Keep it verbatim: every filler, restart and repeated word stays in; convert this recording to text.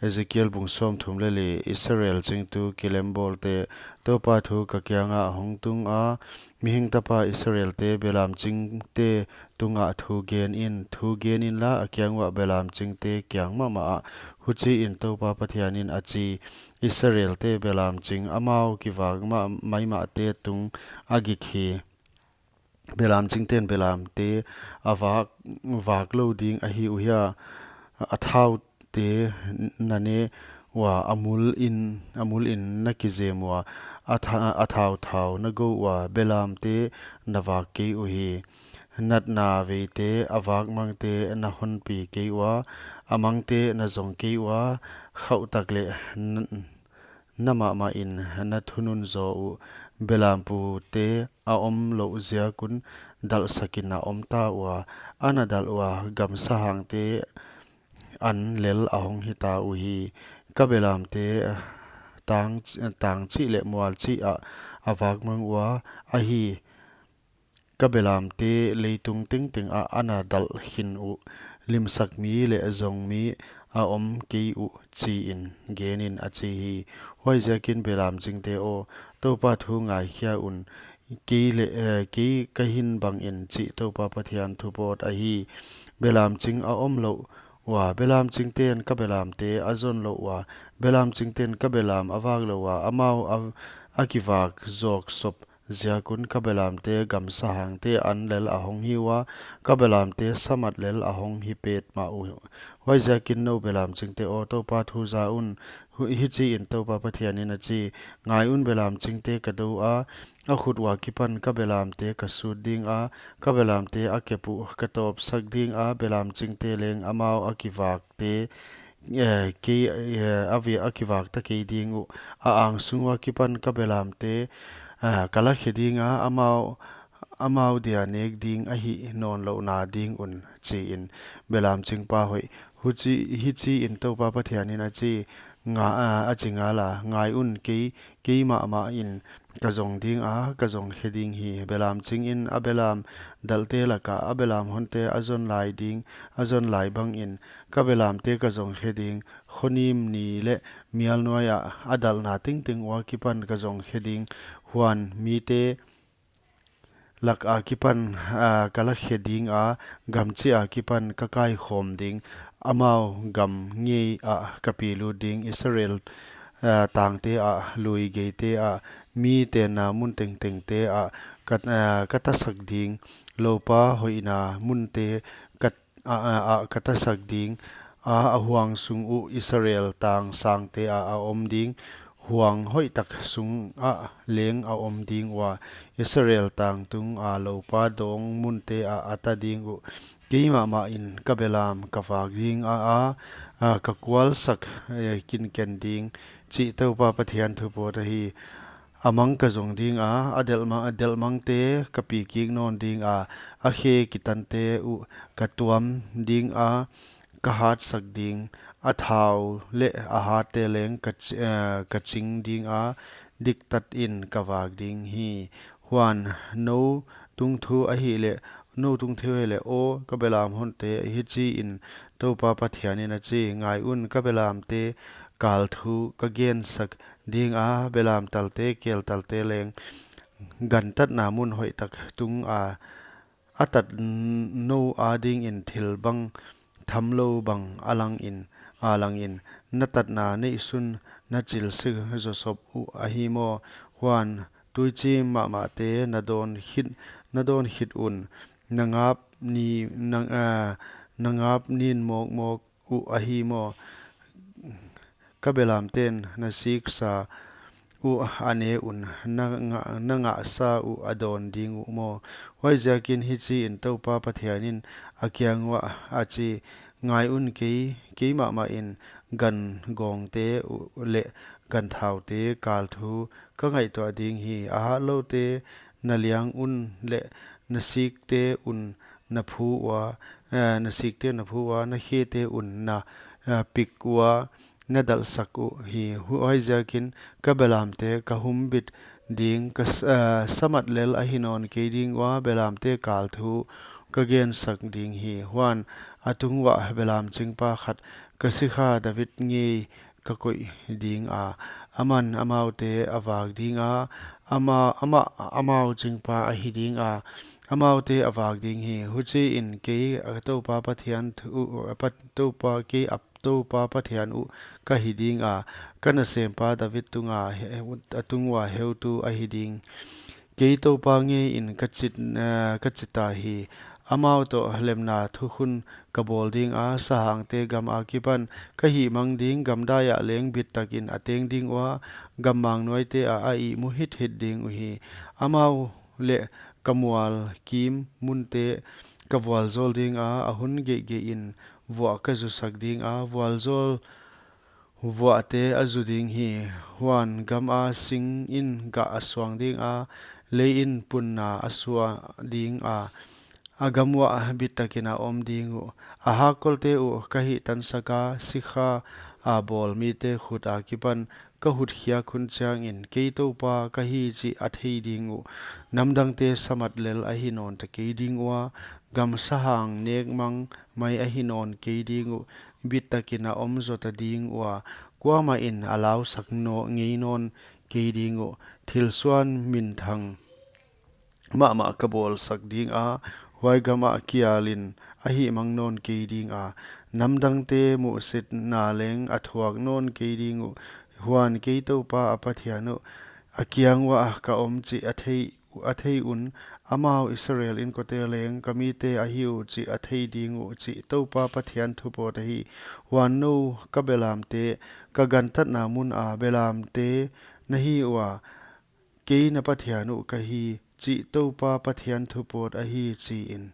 Ezekiel bung sawmthum leh li. Israel chingtu kilembawlte, Toupa thu ka kiangah hong tunga, mihing tapa, Israelte belam chingte tungah thu gen in, thu gen inla, a kiang uah belam chingte kiang mahmah ah, huchiin Toupa Pathianin a chi, Israelte belam ching amau kivak mah maimahte tung a gik hi. Belam chingten belamte a vak, vak lou ding ahi uh hia? A thaute na ne ua, a mul in, a mul in na kizem ua, a tha-, a thau thau na go ua, belamte na vak kei uhi. Natna veite, a vak mangte na honpi kei ua, a mangte na zong kei ua, khauhtak leh n-, na mahmah in na thunun zaw uh. Belampute a om louh ziak un dalhsak in a om ta ua, a na dalh ua gamsahangte an lel a hong hi ta uhi. Ka belamte tang, tang chih leh mual chih ah a vak mang ua, ahi, ka belamte leitung tengteng ah a na dalh khin uh, limsak mi leh zong mi a om kei uh, chiin gen in, a chi hi. Huaiziakin belam chingte aw, Toupa thu ngaikhia un, kei leh, eh, kei ka hin bangin, chih Toupa Pathian thu pawt ahi. Belam ching a om louh ua, belam chingten ka belamte a zon louh ua, belam chingten ka belam a vak louh ua, amau a, a kivak zawk sop ziak un ka belamte gamsahangte an lel a hong hi ua, ka belamte samat lel a hong hi petmah uh. Huaiziakin nou belam chingte aw, Toupa thu za un, hu-, hichiin Toupa Pathianin a chi, ngai un, belam chingte ka dou a, a khut ua kipan ka belamte ka sut ding a, ka belamte a kep uh ka tawpsak ding a, belam chingte leng amau a kivakte, eh, kei, eh, a vi-, a kivak ta kei ding uh, a angsung ua kipan ka belamte, eh, ka lakhe ding a, amau, amau dia nek ding ahih nawnlouhna ding un, chiin, belam chingpa hoih, huchi, hichiin Toupa Pathianin a chi, nga, a, a chi ngala, ngai un, kei, kei mahmah in ka zong ding a, ka zong khe ding hi. Belam chingin a belam dalhte laka a belam honte a zon lai ding, a zon lai bangin ka belamte ka zong khe ding. Khonim ni leh mial nuai ah a dalhna tengteng ua kipan ka zong khe ding. Huan mite laka kipan, ah, ka lakhe ding a, gam chih a kipan ka kaikhawm ding. Amau gam ngei ah ka pi lut ding. Israel, ah, tangte ah, lui geite ah, mi tenna mun tengtengte ah ka, ah, ka tasak ding. Loupa hoihna munte ka, ah, ah, ah, ka tasak ding a, a huang sung uh Israel tang sangte ah a om ding. Huang hoihtak sung ah leng a om ding ua, Israel tang tung a loupa dawng munte ah a ta ding uh. Kei mahmah in ka belam ka vak ding a, a, a, ka kualsak, eh, kinken ding, chih Toupa Pathian thu pawt ahi. A mang ka zong ding a, a delhma-, a delhmangte ka pi kik nawn ding a, a khe kitante uh ka tuam ding a, ka hatsak ding, a thau leh a hatte leng ka ch-, eh, ka ching ding a, diktat in ka vak ding hi. Huan nou tungthu ahihleh, nou tungthu ahihleh aw, ka belam honte, hichiin Toupa Pathianin a chi, ngai un, ka belamte kalthu ka gensak ding a, belam talte, kel talte leng gantatna mun hoihtak tung a, a tat n-, nou adingin thil bang thamlou bang a langin, a langin, na tatna neihsun na chilsi zawsop uh ahi maw? Huan tuichim mahmahte na dawn khit, na dawn khit un, na ngap ni, na, ah, na ngap nin mawkmawk uh ahi maw? Ka belamten na siksa uh a ne un, na nga-, na ngahsa uh a dawn ding uh maw? Huaiziakin hichiin Toupa Pathianin a kiang uah a chi, ngai un, kei, kei mahmah in gan gawngte uh leh gan thaute kalthu ka ngaihtuah ding hi. A hatloute na liang un leh na sikte un na phu ua, eh, na sikte na phu ua, na khete un na, eh, pik ua, na dalhsak uh hi. Huaiziakin ka belamte ka humbit ding, ka s-, eh, samat lel ahi nawn kei ding ua, belamte kalthu ka gensak ding hi. Huan a tung uah belam chingpa khat ka sikha David ngei ka koih ding a, aman amaute a vak ding a, ama, amah amau chingpa ahi ding a, amaute a vak ding hi. Huchiin kei a Toupa Pathian thu, a pa, Toupa, kei a Toupa Pathian uh ka hi ding a, ka nasempa David tunga he, a tung ua heutu ahi ding. Kei Toupa ngeiin ka chi, eh, ka chita hi. Amau toh lemna thukhun ka bawl ding a, sahangte gam akipan ka hihmang ding. Gamdai ah leng bittakin a teng ding ua, gammang nuaite ah a ihmu hithit ding uhi. Amau leh ka mual kim munte ka vualzawl ding a, a hun geihgeihin vuah ka zusak ding a, vualzawl vuahte a zu ding hi. Huan gama singin gah a suang ding a, leiin punna a suah ding a, a gam uah bittakin a om ding uh. A hakkolte uh ka hihtansak a, sikha a bawl mite khut akipan ka hutkhiak hun chiangin kei Toupa ka hi chih a thei ding uh. Namdangte samat lel ahi nawnta kei ding ua, gam sahang nekmang mai ahi nawn kei ding uh. Bittakin a om zota ding ua, kuamahin a lausak naw, ngei nawn kei ding uh. Thil suan minthang mahmah ka bawlsak ding a, huai gamah kialin a hihmang nawn kei ding a, namdangte muhsitna leng a thuak nawn kei ding uh. Huan kei Toupa a Pathian uh a kiang uah ka om chih a thei, a thei un, amau Israel inkote leng ka mite ahi uh chih a thei ding uh, chih Toupa Pathian thupawt ahi. Huan nou ka belamte ka gantatna muna belamte na hi ua, kei na Pathian uh ka hi, chih Toupa Pathian thupawt ahi, chiin.